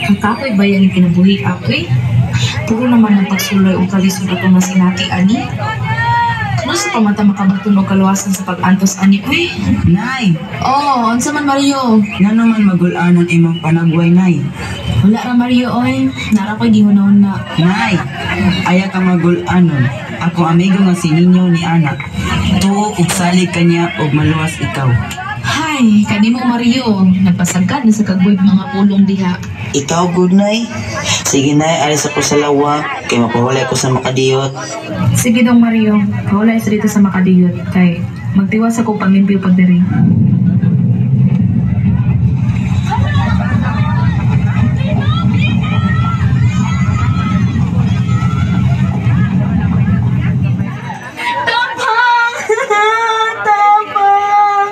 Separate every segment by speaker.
Speaker 1: Ang kapoy ba ang kinabuhi ako'y? Puro naman ang pagsuloy og kalisod atong nasinati ani. Kano sa pamata makabaton og kaluwasan sa pag-antos ani uy?
Speaker 2: Nay,
Speaker 1: Oh, unsa man, Mario?
Speaker 2: Ngano man magul-anon imong panagway, Nay?
Speaker 1: Wala ra, Mario, oy. Nara ko'y gihunahon na.
Speaker 2: Nay, ayaw ka magul-anon. Ako amigo nga si Ninyo ni anak. Tuo ug salig kanya ug maluwas ikaw.
Speaker 1: Hay, kanimo, Mario, nagpasagad na sa kagboy mga pulong diha.
Speaker 2: Ikaw good, Nay. Sige, Nay, alis ako sa lawa kay mapahulay ko sa makadiyot.
Speaker 1: Sige dong, Mario, wala sa dito sa makadiyot kay magtiwas ako panglimpyo pag diri. Tapang! Tapang!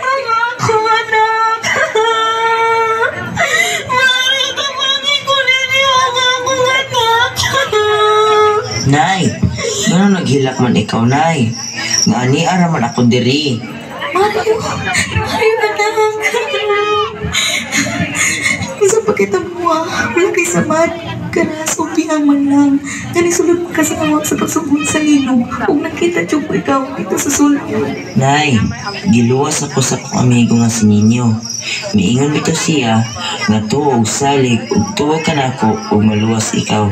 Speaker 1: Ang akong anak! Mario, tapangin ko ninyo ang akong anak!
Speaker 2: Nay, ngano naghilak man ikaw, Nay? Nga ani ara man ako diri.
Speaker 1: Mario! Mario, anak! Isa pa kita mo ah. Wala kay samad. Karas o man lang. Gani sulod mo ka sa awak sa pagsugod sa linog. Ug nakita jud ko ikaw dito sa sulod.
Speaker 2: Nay, giluwas ako sa akong amigo nga si Ninyo. Miingon bitaw siya nga tuo og salig ug tuo ka nako ug maluwas ikaw.